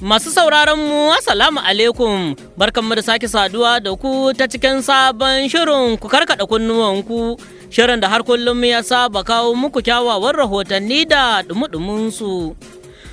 Masu sauraron mu, Assalamu alaikum, barkanmu da sake saduwa da ku ta cikin sabon shirin Ku Karkada Kunnuwanku, shirin da har kullum ya saba kawo muku kyawawan rahotanni da dumudumin su.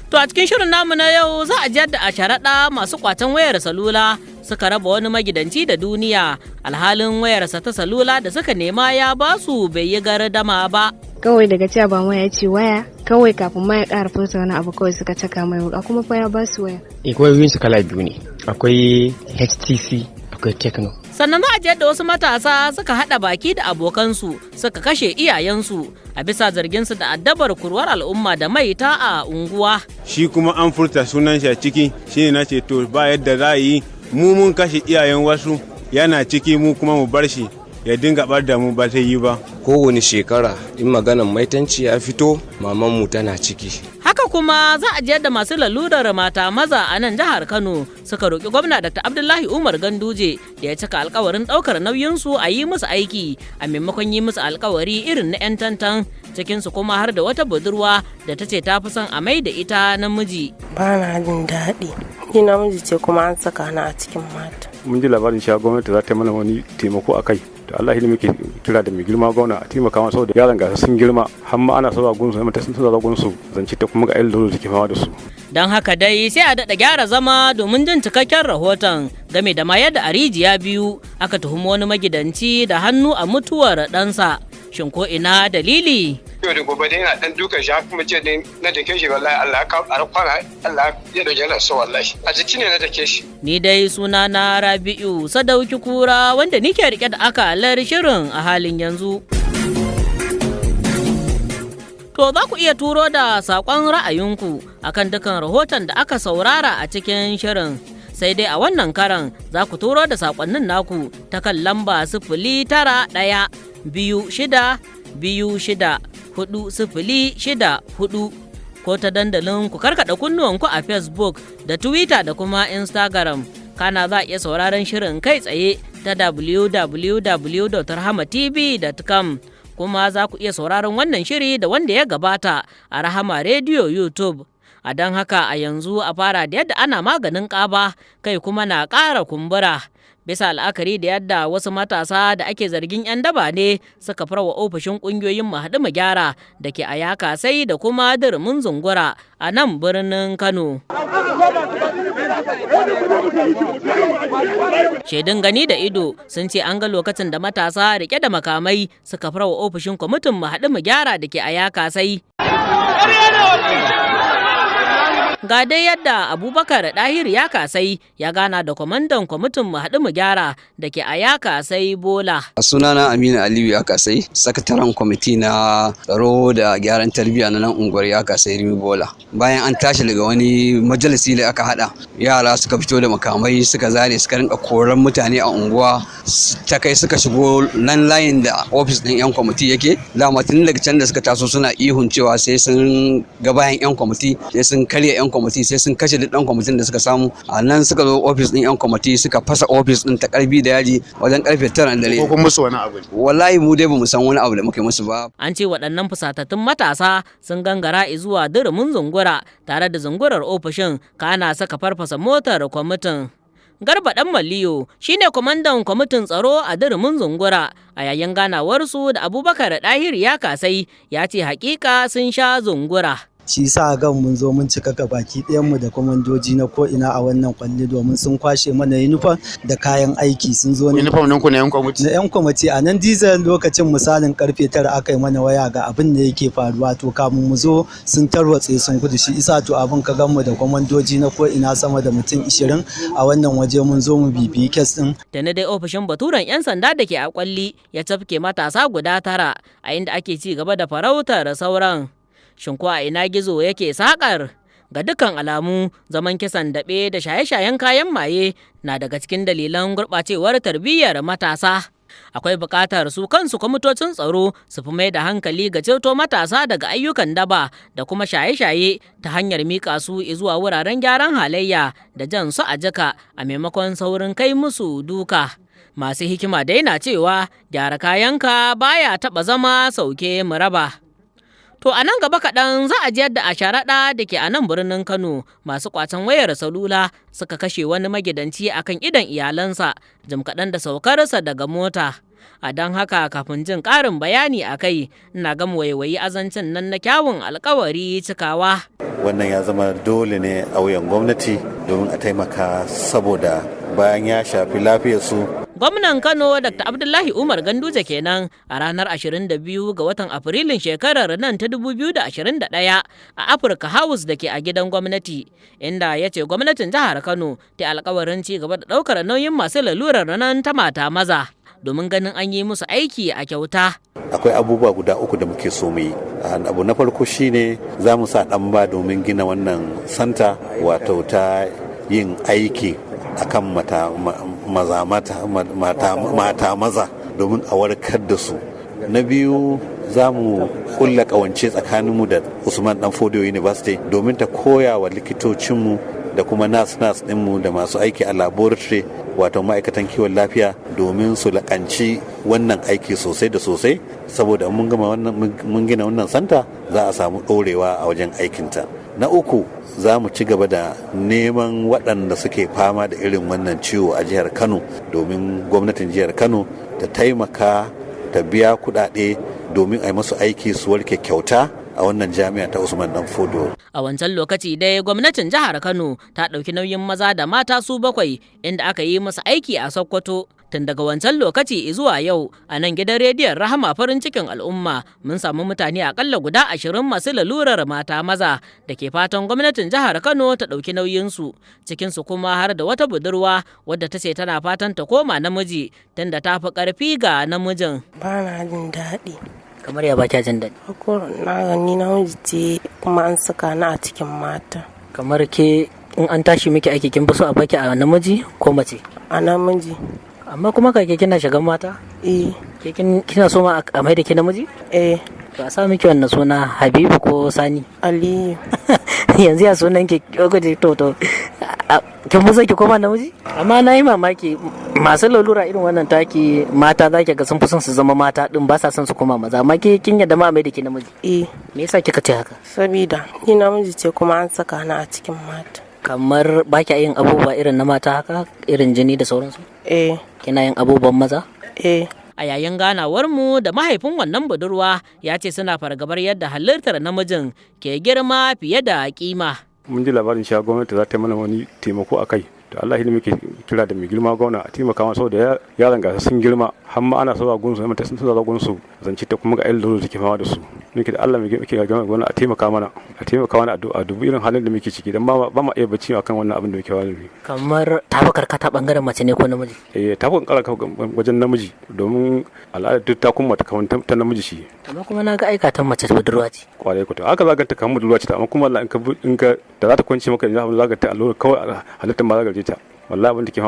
To, a cikin shirin namu na yau za a ji yadda a sharaɗa masu kwacen wayar salula suka raba wani magidanci da duniya, alhalin wayarsa ta salula da suka nema ya basu bai yi gardama ba. Kawai daga cewa ba ya ce waya, kawai kafin ma ya ƙara furta wani abu, kawai suka caka mai wuka, kuma fa ya ba su waya. E, wayoyin su kala biyu ne, akwai HTC, akwai Tecno. Sannan za a ji yadda wasu matasa suka haɗa baki da abokansu suka kashe iyayensu a bisa zarginsu da addabar kurwar al'umma da maita a unguwa. Shi kuma an furta sunan shi a ciki, shine na ce to ba yadda za a yi, mu mun kashe iyayen wasu yana ciki, mu kuma mu bar shi ya dinga bar da mu, ba zai yi ba. Kowane shekara in maganan maitanci ya fito, mamanmu tana ciki. Haka kuma za a ji yadda masu lalurar mata maza a nan jihar Kano suka roƙi gwamna Dr. Abdullahi Umar Ganduje da ya cika alkawarin ɗaukar nauyinsu a yi musu aiki a maimakon yi musu alkawari irin na 'yan tantan, cikinsu kuma har da wata budurwa da ta ce ta fi son a mai da ita namiji. Ba na jin daɗi. Ni namiji ce kuma an saka ni a cikin mata. Mun ji labarin cewa gwamnati za ta mana wani taimako a kai. Da Allah shi muke kira da mai girma gwamna a taimaka masa, saboda yaran gasa sun girma, har ma ana sawa gunsu, mata sun sawa gunsu zance ta kuma ga ayyukan da suke fama da su. Don haka dai sai a daɗa gyara zama domin jin cikakken rahoton game da ma yadda a Rijiya Biyu aka tuhumi wani magidanci da hannu a mutuwar ɗansa. Shin ko ina dalili? Yau da gobe dai yana dan dukan shi, kuma ce dai na dake shi, wallahi Allah ka kwana Allah ya dauke na so, wallahi a jiki ne na dake shi. Ni dai suna na Rabi'u Sadauki Kura, wanda nike rike da akalar shirin a halin yanzu. To, za ku iya turo da saƙon ra'ayinku akan dukan rahoton da aka saurara a cikin shirin. Sai dai a wannan karan za ku turo da saƙonnin naku ta kan lamba 0912626406 ko ta dandalin Ku Karkaɗa Kunnuwanku a Facebook da Twitter da kuma Instagram. Kana za a iya sauraron shirin kai tsaye ta www.rahamatv.com, kuma za ku iya sauraron wannan shiri da wanda ya gabata a Rahama Radio YouTube. A don haka a yanzu a fara da yadda ana maganin ƙaba kai kuma na ƙara kumbura, bisa la'akari da yadda wasu matasa da ake zargin 'yan daba ne suka farwa ofishin ƙungiyoyin Mu Haɗu Mu Gyara da ke a Yakasai da kuma Durmin Zungura a nan birnin Kano. Shaidun gani da ido sun ce an ga lokacin da matasa rike da makamai suka farwa ofishin kwamitin Mu Haɗu Mu Gyara da ke a Yakasai. Ga dai yadda Abubakar Ɗahir Yakasai ya gana da kwamandan kwamitin Mu Haɗu Mu Gyara da ke a Yakasai Bola. Sunana Aminu Aliyu Yakasai, sakataren kwamiti na tsaro da gyaran tarbiyya na nan unguwar Yakasai Rimi Bola. Bayan an tashi daga wani majalisi da aka hada, yara suka fito da makamai, suka zare, suka rinka koran mutane a unguwa, ta kai suka shigo nan layin da ofis din yan kwamiti yake. Dama tun daga can da suka taso suna ihun cewa sai sun ga bayan yan kwamiti, sai sun karya yan kwamiti, sai sun kashe duk dan kwamitin da suka samu. A nan suka zo ofis din yan kwamiti, suka fasa ofis din ta karfi da yaji wajen karfe 9 na dare. Ko kun musu wani abu? Wallahi mu dai bamu san wani abu da muka yi musu ba. An ce waɗannan fusatattun matasa sun gangara zuwa Durumin Zungura tare da zungurar ofishin, kana saka farfasa motar kwamitin. Garba Ɗan Maliyo shine kwamandan kwamitin tsaro a Durumin Zungura. A yayin ganawarsu da Abubakar Ɗahir Yakasai, ya ce hakika sun sha zungura. Shi sa gan mun zo mun cika ga baki mu da kwamandoji na ko ina a wannan kwalli, domin sun kwashe mana uniform da kayan aiki, sun zo ne. Uniform ɗinku na yan kwamiti? Na yan kwamiti. A nan Diesel, lokacin misalin karfe 9 aka yi mana waya ga abin da yake faruwa. To, kamun mu zo sun tarwatse sun gudu. Shi isa to abin ka gan mu da kwamandoji na ko ina sama da mutum 20 a wannan waje, mun zo mu bibiyi case din. Da na dai ofishin baturen 'yan sanda da ke a Kwalli ya tafke matasa guda tara, a inda ake ci gaba da farautar sauran. Shin ko a ina gizo yake sakar? Ga dukkan alamu, zaman kisan daɓe da shaye-shayen kayan maye na daga cikin dalilan gurɓacewar tarbiyyar matasa. Akwai buƙatar su kansu kwamitocin tsaro su fi mai da hankali ga ceto matasa daga ayyukan daba da kuma shaye-shaye ta hanyar miƙa su zuwa wuraren gyaran halayya da jan su a jika, a maimakon saurin kai musu duka. Masu hikima dai na cewa gyara kayanka baya taɓa zama sauke mu raba. To a nan gaba kaɗan za a ji yadda a sharaɗa da ke a nan birnin Kano masu ƙwacen wayar salula suka kashe wani magidanci akan idon iyalansa jim kaɗan da saukarsa daga mota. A don haka kafin jin ƙarin bayani a kai ina gama waiwayi azancin nan na kyawun alkawari cikawa. Wannan ya zama dole ne a wuyan gwamnati domin a taimaka saboda bayan ya shafi lafiyarsu. Gwamnan Kano Dr. Abdullahi Umar Ganduje kenan a ranar 22 ga watan Afrilun shekarar nan ta 2021 a Africa House da ke a gidan gwamnati, inda ya ce gwamnatin jihar Kano ta alkawarin ci gaba da ɗaukar nauyin masu lalurar nan ta mata maza domin ganin an yi musu aiki a kyauta. Akwai abubuwa guda uku da muke so mu yi. Abu na farko shine za mu sa ɗan ba domin gina wannan santa, wato ta yin aiki akan mata maza mata mata maza domin a warkar da su. Na biyu, za mu kulla kawance tsakaninmu da Usman Dan Fodio University domin ta koya wa likitocinmu da kuma nas nas dinmu da masu aiki a laboratory, wato ma'aikatan kiwon lafiya, domin su lakanci wannan aiki sosai da sosai, saboda mun gama wannan, mun gina wannan santa, za a samu ɗorewa a wajen aikinta. Na uku, za mu ci gaba da neman waɗanda suke fama da irin wannan ciwo a jihar Kano domin gwamnatin jihar Kano ta taimaka ta biya kuɗaɗe domin a yi masu aiki su warke kyauta a wannan jami'a ta Usman Dan Fodo. A wancan lokaci dai gwamnatin jihar Kano ta ɗauki nauyin maza da mata su bakwai inda aka yi musu aiki a Sokoto. Tun daga wancan lokaci zuwa yau a nan gidan rediyon Rahama farin cikin al'umma mun samu mutane akalla guda 20 masu lalurar mata maza da ke fatan gwamnatin jihar Kano ta ɗauki nauyinsu, cikinsu kuma har da wata budurwa wadda ta ce tana fatan ta koma namiji tunda ta fi ƙarfi ga namijin. Ba na jin daɗi. Kamar ya ba kya jin daɗi? Ko na gani namiji ce kuma an saka ni a cikin mata. Kamar ke in an tashi miki aiki, kin fi so a baki a namiji ko mace? A namiji. Amma kuma kake kina shigan mata? Eh. Ke kina so ma a mai da ke namiji? Eh. To a sa miki wannan suna, Habibu ko Sani? Aliyu. Yanzu ya sunan ki? To kin fi so ki koma namiji? Amma na yi mamaki, masu lalura irin wannan taki mata za ki ga sun fi son su zama mata din, ba sa son su koma maza, amma ke kin yadda ma mai da ke namiji? Eh. Me yasa kika ce haka? Sabida ni namiji ce kuma an saka ni a cikin mata. Kamar ba kya yin abubuwa irin na mata haka, irin jini da sauransu? Eh. Kina yin abubuwan maza? Eh. A yayin ganawar mu da mahaifin wannan budurwa, ya ce suna fargabar yadda halittar namijin ke girma fiye da kima. Mun ji labarin cewa gwamnati za ta mana wani taimako a kai. To Allah ne muke kira da mai girma gwamna a taimaka mana saboda yaran gasa sun girma, har ma ana sawa gunsu mata sun sawa gunsu zance ta kuma ga irin da suke fama da su. Muke da Allah muke ga gwamna a taimaka mana, a taimaka mana a dubu irin halin da muke ciki, dan ba ma iya bacci akan wannan abin da muke fama da. Kamar ta fi karkata bangaren mace ne ko namiji? Eh, ta fi karkata wajen namiji, domin al'adar duk ta kuma ta kamar ta namiji shi. Amma kuma na ga aikatan mace budurwa ce. Kwarai ko, to haka za ka ta kamar budurwa ce, amma kuma Allah in ka da za ta kwance maka yanzu za ka ta allura kawai, halittar ma za ka ta wallahi abin da ke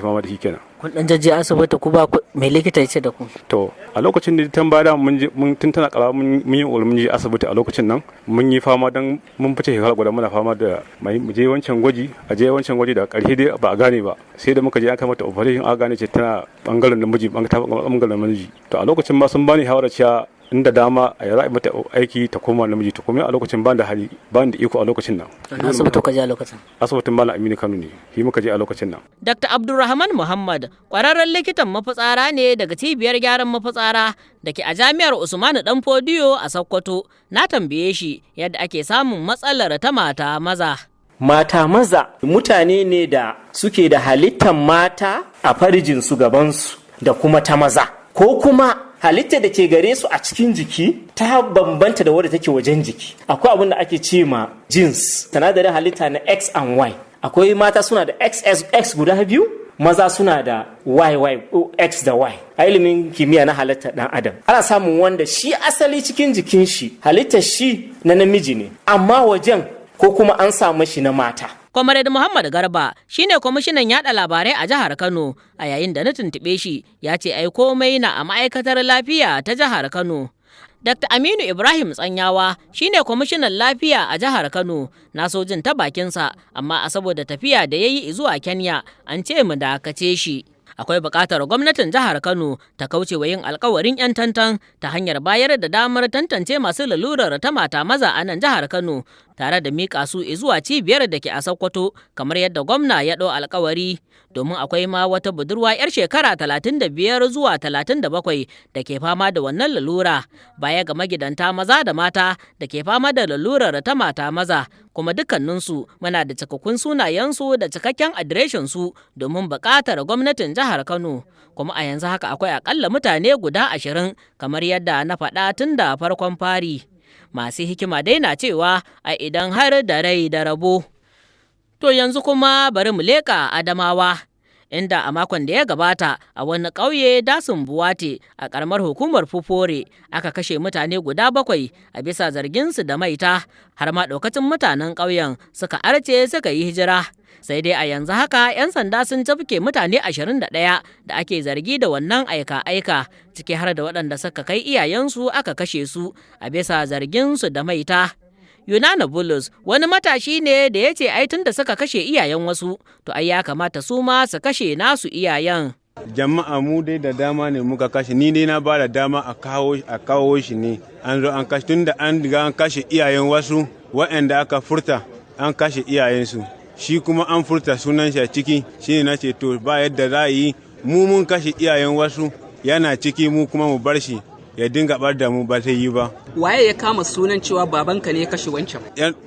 fama da shi kenan. Kun dan jajje asibiti ku ba mai likita ya ce da ku? To a lokacin da tan bada mun je, mun tun tana kara mun yi mun je asibiti. A lokacin nan mun yi fama, dan mun fice shekara guda muna fama da mai mu je wancan gwaji, a je wancan gwaji, da karshe dai ba a gane ba, sai da muka je aka mata operation aka gane ce tana bangaren namiji, bangaren namiji. To a lokacin ma sun bani shawara cewa inda dama a yi mata aiki ta koma namiji. To kuma a lokacin ban da hali, ban da iko a lokacin nan. Asibiti ka je a lokacin? Asibitin Malam Aminu Kano ne shi muka je a lokacin nan. Dr. Abdulrahman Muhammad kwararren likitan mafitsara ne daga cibiyar gyaran mafitsara da ke a Jami'ar Usmanu Dan Fodiyo a Sokoto. Na tambaye shi yadda ake samun matsalar ta mata maza. Mata maza mutane ne da suke da halittar mata a farjinsu, gabansu, da kuma ta maza, ko kuma halitta da ke gare su a cikin jiki ta bambanta da wadda take wajen jiki. Akwai abin da ake ce ma genes, sinadarin halitta na X and Y. Akwai mata suna da XXX guda biyu, maza suna da YY, X da Y. A ilimin kimiyya na halittar dan adam, ana samun wanda shi asali cikin jikin shi halittar shi na namiji ne, amma wajen ko kuma an samu shi na mata. Comrade Muhammad Garba shine kwamishinan yada labarai a jihar Kano. A yayin da na tuntuɓe shi, ya ce ai komai na a ma'aikatar lafiya ta jihar Kano. Dr. Aminu Ibrahim Tsanyawa shine kwamishinan lafiya a jihar Kano. Na so jin ta bakinsa, amma a saboda tafiya da ya yi zuwa Kenya, an ce mu dakace shi. Akwai buƙatar gwamnatin jihar Kano ta kauce wa yin alkawarin 'yan tantan ta hanyar bayar da damar tantance masu lalurar ta mata maza a nan jihar Kano tare da miƙa su zuwa cibiyar da ke a Sokoto kamar yadda gwamna ya ɗau alkawari, domin akwai ma wata budurwa 'yar shekara 35 zuwa 37 da ke fama da wannan lalura, baya ga magidanta maza da mata da ke fama da lalurar ta mata maza, kuma dukkaninsu muna da cikakkun sunayensu da cikakken adireshinsu domin buƙatar gwamnatin jihar Kano. Kuma a yanzu haka akwai akalla mutane guda 20 kamar yadda na faɗa tun da farkon fari. Masu hikima dai na cewa a idan har da rai da rabo. To yanzu kuma bari mu leƙa Adamawa, inda a makon da ya gabata a wani ƙauye Dasin Buwate a ƙaramar hukumar Fufore aka kashe mutane guda 7 a bisa zarginsu da maita, har ma ɗaukacin mutanen ƙauyen suka arce suka yi hijira. Sai dai a yanzu haka 'yan sanda sun cafke mutane 21 da ake zargi da wannan aika-aika, ciki har da waɗanda suka kai iyayensu aka kashe su a bisa zarginsu da maita. Yunana Bulus wani matashi ne da ya ce ai tun da suka kashe iyayen wasu, to ai ya kamata su ma su kashe nasu iyayen. Jama'a mu dai da dama ne muka kashe, ni dai na ba da dama a kawo shi ne an zo an kashe, tun da an riga an kashe iyayen wasu waɗanda aka furta an kashe iyayensu, shi kuma an furta sunan shi a ciki, shine na ce to ba yadda za a yi, mu mun kashe iyayen wasu yana ciki, mu kuma mu bar shi ya dinga bar da mu, ba zai yi ba. Waye ya kama sunan cewa babanka ne ya kashe wancan?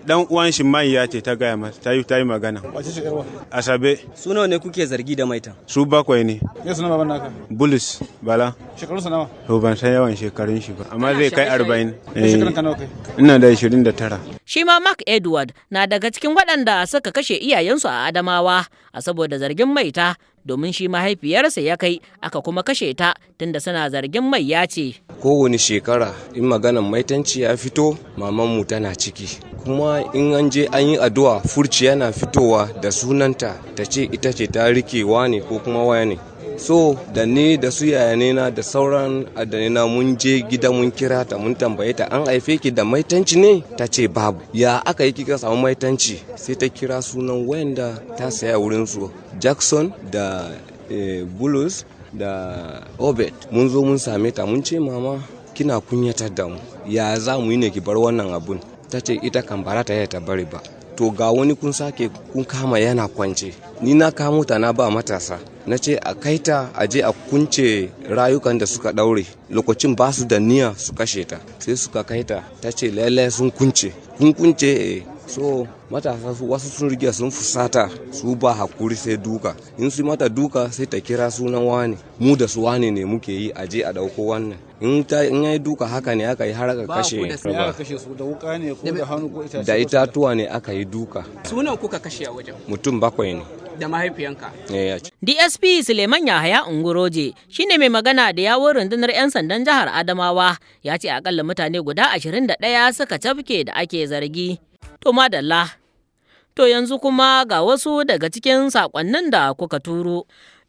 Dan uwan shi mai ya ce ta gaya masa, ta yi magana. Wace ce yarwa? Asabe. Su nawa ne kuke zargi da maita? Su 7 ne. Me sunan baban naka? Bulus Bala. Shekarun sa nawa? To ban san yawan shekarun shi ba, amma zai kai 40. Shekarun ka nawa kai? Ina da 29. Shi ma Mark Edward na daga cikin waɗanda suka kashe iyayensu a Adamawa a saboda zargin maita, domin shi mahaifiyarsa ya kai aka kuma kashe ta tunda suna zargin mai ya ce. Kowane shekara in maganan maitanci ya fito, mamanmu tana ciki. Kuma in an je an yi addu'a, furci yana fitowa da sunanta, ta ce ita ce ta rike wane ko kuma waya ne. So da ni da su yayanena da sauran adanena mun je gida mun kira ta mun tambaye ta, an haife ki da maitanci ne? Ta ce babu. Ya aka yi kika samu maitanci? Sai ta kira sunan wayanda ta saya wurin su, Jackson da Bulus da Obed. Mun zo mun same ta mun ce mama kina kunyatar da mu, ya za mu yi ne ki bar wannan abun? Ta ce ita kan bara ta ta bari ba. To ga wani kun sake kun kama yana kwance, ni na kamo ta na ba matasa, na ce a kai ta a je a kunce rayukan da suka daure, lokacin ba su da niyya su kashe ta, sai suka kai ta, ta ce lallai sun kunce, kun kunce. So matasa su wasu sun riga sun fusata, su ba hakuri sai duka, in su mata duka sai ta kira sunan wane, mu da su wane ne muke yi, a je a dauko wannan. In ta in yayi duka haka ne aka yi har aka kashe. Ba kashe su da wuka ne ko da hannu ko itace? Da itatuwa ne aka yi duka. Sunan kuka kashe a wajen? Mutum 7 ne. Da mahaifiyanka? DSP Suleiman Yahaya Unguroje shine mai magana da yawon rundunar 'yan sandan jihar Adamawa, ya ce akalla mutane guda 21 suka cafke da ake zargi. To madalla. To yanzu kuma ga wasu daga cikin sakonnin da kuka turo.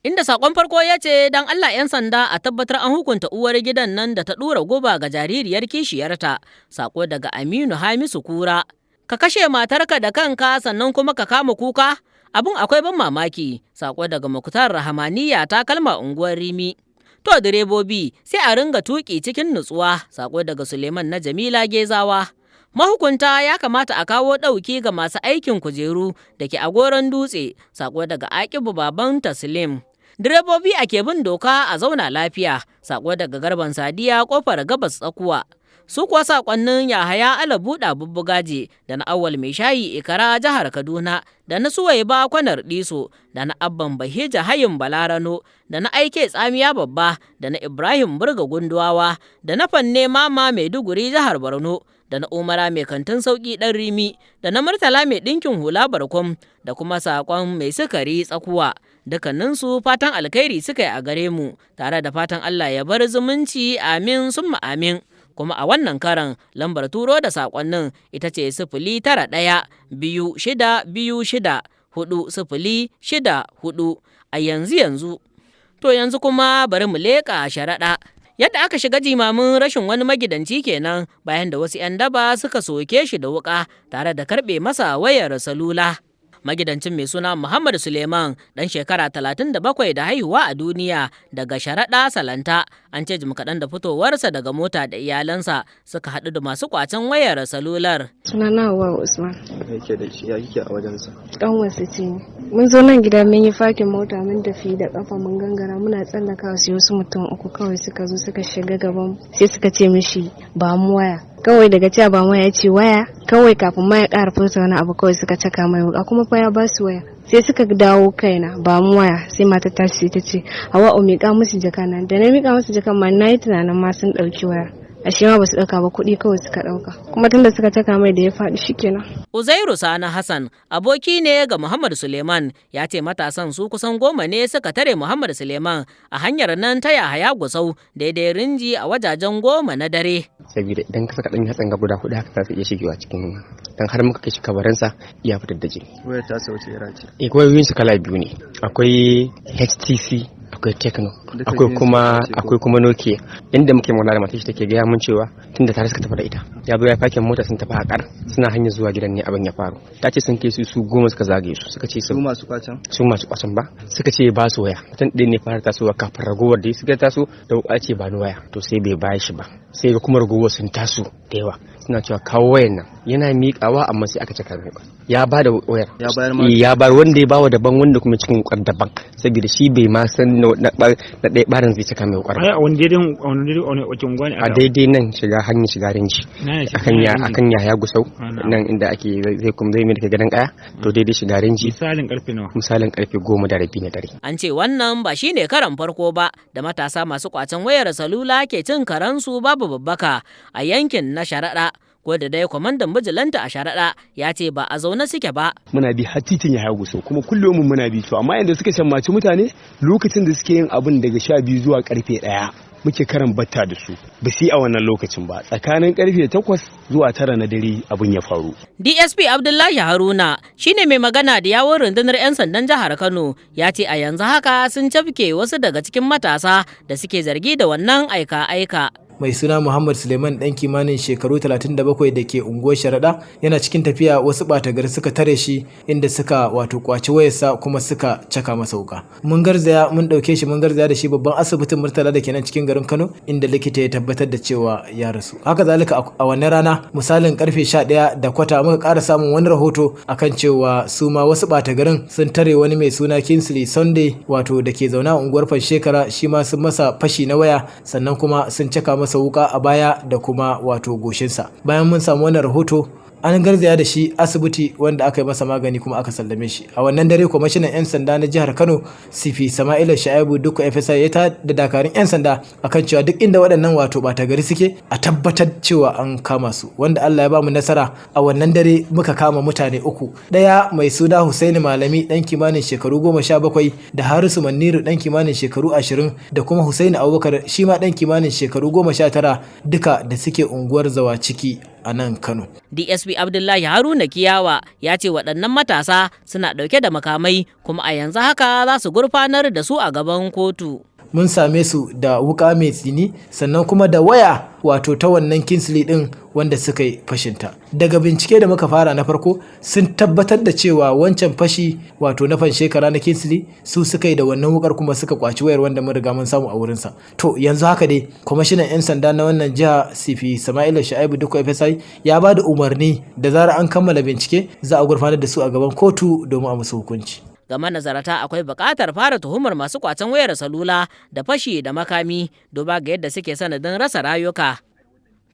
Inda sakon farko ya ce don Allah 'yan sanda a tabbatar an hukunta uwar gidan nan da ta ɗura guba ga jaririyar kishiyarta. Sako daga Aminu Hamisu Kura. Ka kashe matarka da kanka sannan kuma ka kama kuka? Abun akwai ban mamaki. Sako daga Muktar Rahamaniya ta kalma unguwar Rimi. To direbobi sai a ringa tuki cikin nutsuwa. Sako daga Suleiman na Jamila Gezawa. Mahukunta ya kamata a kawo ɗauki ga masu aikin kujeru da ke a Goron Dutse. Sako daga Akibu Baban Taslim. Direbobi a ke bin doka a zauna lafiya. Sako daga Garban Sadiya kofar gabas tsakuwa. Su kuwa sakonnin Yahaya Alabuɗa Bubbugaje da na Awwal Mai Shayi Ikara jihar Kaduna da na Suwaiba Kwanar Diso da na Abban Bahija Hayin Balarano da na Aike Tsamiya Babba da na Ibrahim Burga Gunduwawa da na Fanne Mama Maiduguri jihar Borno da na Umara Mai Kantin Sauki Ɗan Rimi da na Murtala Mai Ɗinkin Hula Barkom da kuma sakon Mai Sukari Tsakuwa. Dukkaninsu fatan alkhairi suka yi a gare mu tare da fatan Allah ya bar zumunci, amin summa amin. Kuma a wannan karan lambar turo da sakonnin ita ce 091 26 26 4 0 6 4 a yanzu. To yanzu kuma bari mu leƙa sharaɗa. Yadda aka shiga jimamin rashin wani magidanci kenan bayan da wasu 'yan daba suka soke shi da wuƙa tare da karɓe masa wayar salula. Magidancin mai suna Muhammad Suleiman, ɗan shekara 37 da haihuwa a duniya daga Sharaɗa Salanta, an ce jim kaɗan da fitowarsa daga mota da iyalansa suka haɗu da masu kwacen wayar salular. Sunana Hauwa Usman. Yake da shi ya kike a wajensa? Ƙanwarsa ce ni. Mun zo nan gida, mun yi fakin mota, mun tafi da kafa, mun gangara, muna tsallakawa sai wasu mutum uku kawai suka zo suka shiga gaban, sai suka ce mishi, "Ba mu waya." Kawai daga cewa ba mu waya, ya ce waya, kawai kafin ma ya ƙara furta wani abu kawai suka caka mai wuka. Kuma fa ya ba su waya. Sai suka dawo kaina, "Ba mu waya." Sai matar ta sai ta ce, "Hawa, miƙa musu jaka nan." Da na miƙa musu jaka ma, na yi tunanin ma sun ɗauki waya, ashe ma basu ɗauka ba, kuɗi kawai suka ɗauka. Kuma tunda suka caka mai da ya faɗi, shikenan. Uzairu Sani Hassan aboki ne ga Muhammad Suleiman, ya ce matasan su kusan 10 ne suka tare Muhammad Suleiman a hanyar nan ta Yahaya Gusau, daidai Rinji, a wajajen 10 na dare. Saboda idan ka saka ɗan yatsan ga guda hudu haka, za su iya shigewa cikin dan har muka kai shi kabarinsa ya fitar da jini. Wayar ta sauce ira ce? Eh, wayoyin su kala biyu ne. Akwai HTC, akwai Tecno, akwai kuma Nokia. Inda muke magana da matar shi, take gaya mun cewa tunda tare suka tafi da ita, ya zo ya fakin mota, sun tafi haƙar, suna hanyar zuwa gidan ne abin ya faru. Ta ce sun kai su su 10 suka zagaye su, suka ce su masu kwacen? Su masu kwacen ba, suka ce ba su waya. Mutum ɗaya ne fara tasowa kafin ragowar da suka taso da wuƙa, ce ba ni waya. To sai bai bayar shi ba, sai ga kuma ragowar sun taso da yawa, suna cewa kawo wayan nan. Yana miƙawa, amma sai aka caka mai, ya ba da wayar. Ya bayar ma? Ya bayar, wanda ya bawa daban, wanda kuma cikin wukar daban, saboda shi bai ma san na ɗaya ɓarin zai caka mai wukar. A wani daidai, wani daidai, wani wace unguwa ne? A daidai nan shiga hanyar shiga Rinji, akan ya akan ya Gusau nan, inda ake zai kuma zai mai da gadon kaya, to daidai shiga Rinji. Misalin karfe nawa? Misalin karfe 10:30 na dare. An ce wannan ba shine karan farko ba da matasa masu kwacen wayar salula ke cin karansu babu babbaka a yankin na Sharaɗa. Ko da dai kwamandan bijilanta a Sharaɗa ya ce ba a zaune suke ba. Muna bi har titin ya Gusau, kuma kullum muna bi. To amma yanda suka shammaci mutane lokacin da suke yin abin, daga 12 zuwa karfe 1 muke karan batta da su. Ba su yi a wannan lokacin ba, tsakanin karfe 8 zuwa 9 na dare abin ya faru. DSP Abdullahi Haruna shine mai magana da yawun rundunar 'yan sandan jihar Kano, ya ce a yanzu haka sun cafke wasu daga cikin matasa da suke zargi da wannan aika-aika. Mai suna Muhammad Suleiman, dan kimanin shekaru 37, da ke unguwar Sharaɗa, yana cikin tafiya wasu ɓata gari suka tare shi, inda suka wato kwaci wayarsa kuma suka caka masa wuka. Mun garzaya mun ɗauke shi, mun garzaya da shi babban asibitin Murtala da ke nan cikin garin Kano, inda likita ya tabbatar da cewa ya rasu. Haka zalika, a wannan rana misalin karfe 11:15 muka ƙara samun wani rahoto akan cewa su ma wasu ɓata garin sun tare wani mai suna Kingsley Sunday, wato da ke zaune a unguwar Shekara, shi ma sun masa fashi na waya, sannan kuma sun caka masa wuka a baya da kuma wato goshinsa. Bayan mun samu wannan rahoto, an garzaya da shi asibiti, wanda aka yi masa magani kuma aka sallame shi. A wannan dare, kwamishinan 'yan sanda na jihar Kano, CP Sama'ila Sha'ibu Dukku FSI, ya ta da dakarun 'yan sanda akan cewa duk inda waɗannan wato ɓata gari suke, a tabbatar cewa an kama su, wanda Allah ya ba mu nasara, a wannan dare muka kama mutane uku: ɗaya mai suna Husaini Malami, ɗan kimanin shekaru 17, da Harisu Maniru, ɗan kimanin shekaru 20, da kuma Husaini Abubakar, shi ma ɗan kimanin shekaru 19, duka da suke unguwar Zawaciki a nan Kano. DSP Abdullahi Haruna Kiyawa ya ce waɗannan matasa suna ɗauke da makamai, kuma a yanzu haka za su gurfanar da su a gaban kotu. Mun same su da wuka mai tsini, sannan kuma da waya wato ta wannan Kingsley din wanda suka yi fashinta. Daga bincike da muka fara na farko, sun tabbatar da cewa wancan fashi wato na fan shekara na Kingsley su suka yi da wannan wukar, kuma suka kwaci wayar wanda mun riga mun samu a wurinsa. To yanzu haka dai kwamishinan 'yan sanda na wannan jiha, CP Sama'ila Sha'ibu Dukku FSI, ya ba da umarni da zarar an kammala bincike za a gurfanar da su a gaban kotu domin a musu hukunci. Ga manazarta, akwai buƙatar fara tuhumar masu kwacen wayar salula da fashi da makami, duba ga yadda suke sanadin rasa rayuka.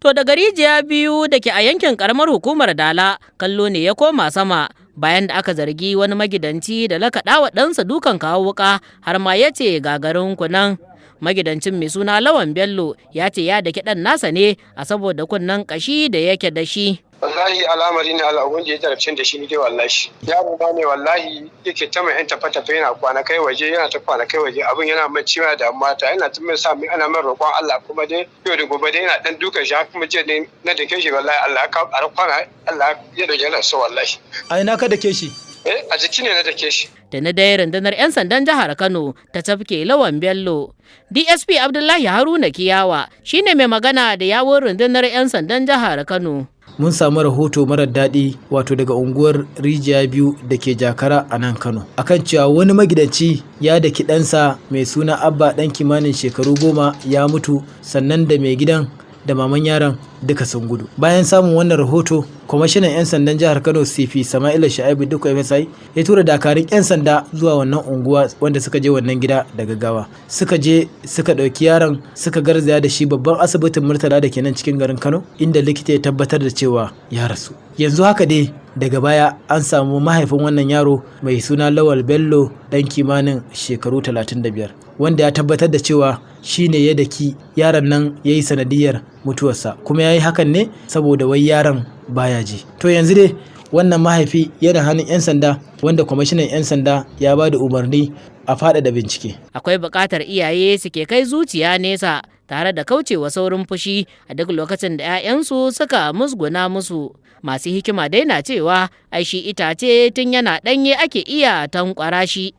To daga Rijiya Biyu da ke a yankin karamar hukumar Dala, kallo ne ya koma sama bayan da aka zargi wani magidanci da lakaɗa wa ɗansa dukan kawo wuka, har ma ya ce gagarin kunan. Magidancin mai suna Lawan Bello ya ce ya daki ɗan nasa ne a saboda kunnen ƙashi da yake da shi. Wallahi al'amari ne Allah ubangiji ya jarabce da shi. Ni dai wallahi yaro na ne wallahi yake ta mai yan tafe tafe, yana kwanakai waje, yana ta kwanakai waje. Abin yana mai ciwa da mata, yana ta mai sa mai, ana mai roƙon Allah. Kuma dai yau da gobe dai yana dan dukan shi, kuma jiya ne na dake shi wallahi. Allah ya kawo kwana, Allah ya dauke na so wallahi. A ina ka dake shi? Eh, a jiki ne na dake shi. Da na dai rundunar 'yan sandan jihar Kano ta tafke Lawan Bello. DSP Abdullahi Haruna Kiyawa shine mai magana da yawun rundunar 'yan sandan jihar Kano. Mun samu rahoto marar daɗi wato daga unguwar Rijiya Biyu da ke Jakara a nan Kano, akan cewa wani magidanci ya daki ɗansa mai suna Abba ɗan kimanin shekaru 10 ya mutu, sannan da mai gidan da maman yaron duka sun gudu. Bayan samun wannan rahoto, kwamishinan 'yan sandan jihar Kano CP Sama'ila Sha'ibu Dukku FSI ya tura dakarun 'yan sanda zuwa wannan unguwa, wanda suka je wannan gida da gaggawa. Suka je suka ɗauki yaron, suka garzaya da shi babban asibitin Murtala da ke nan cikin garin Kano, inda likita ya tabbatar da cewa ya rasu. Yanzu haka dai daga baya an samu mahaifin wannan yaro mai suna Lawal Bello dan kimanin shekaru 35, wanda ya tabbatar da cewa shine ya daki yaron nan ya yi sanadiyar mutuwarsa, kuma ya yi hakan ne saboda wai yaron baya ji. To yanzu dai wannan mahaifi yana hannun 'yan sanda, wanda kwamishinan 'yan sanda ya ba da umarni a faɗaɗa bincike. Akwai buƙatar iyaye suke kai zuciya nesa tare da kaucewa saurin fushi a duk lokacin da 'ya'yansu suka musguna musu. Masu hikima dai na cewa ai shi itace tun yana ɗanye ake iya tankwara shi.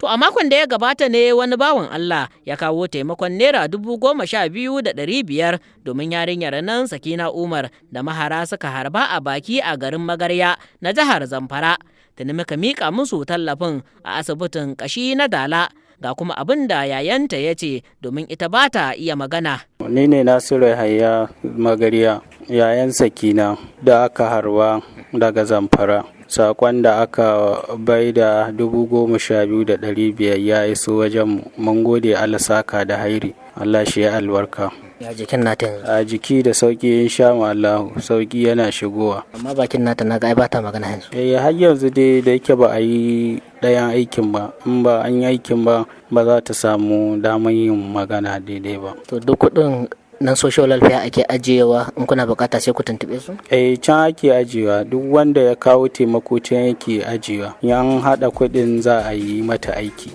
To a makon da ya gabata ne wani bawan Allah ya kawo taimakon ₦12,500 domin yarinyar nan Sakina Umar da mahara suka harba a baki a garin Magarya na jihar Zamfara. Tuni muka miƙa musu tallafin a asibitin ƙashi na Dala. Ga kuma abin da yayanta ya ce, domin ita ba ta iya magana. Ni ne Nasiru Yahaya Magariya, yayan Sakina da aka harba daga Zamfara. Sakon da aka bai da 12,500 ya iso wajenmu. Mun gode, Allah saka da hairi. Allah shi ya albarka. Ya jikin nata yanzu? A jiki da sauki insha Allah, sauki yana shigowa. Amma bakin nata na ga ai bata magana yanzu. Eh, har yanzu dai da yake ba a yi ɗayan aikin ba, in ba an yi aikin ba, ba za ta samu damar yin magana daidai ba. To duk kuɗin nan social welfare ake ajiyewa, in kuna bukata sai ku tuntube su? Eh, can ake ajiyewa, duk wanda ya kawo taimako can yake ajiyewa. Yan haɗa kuɗin za a yi mata aiki.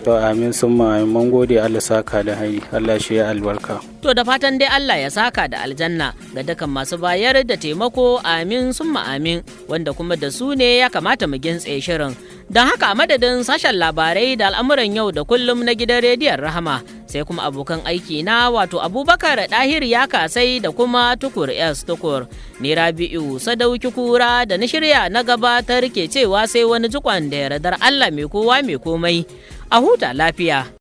To amin sun mun gode, Allah saka da hairi, Allah shi ya albarka. To da fatan dai Allah ya saka da aljanna ga dukkan masu bayar da taimako, amin summa amin, wanda kuma da su ne ya kamata mu gintse shirin. Don haka a madadin sashen labarai da al'amuran yau da kullum na gidan rediyon Rahama, sai kuma abokan aiki na, wato Abubakar Dahir ya kasai da kuma Tukur S Tukur. Ni Rabi'u Sadauki Kura da na shirya na gabatar ke cewa sai wani jikon da yardar Allah mai kowa mai komai. A huta lafiya.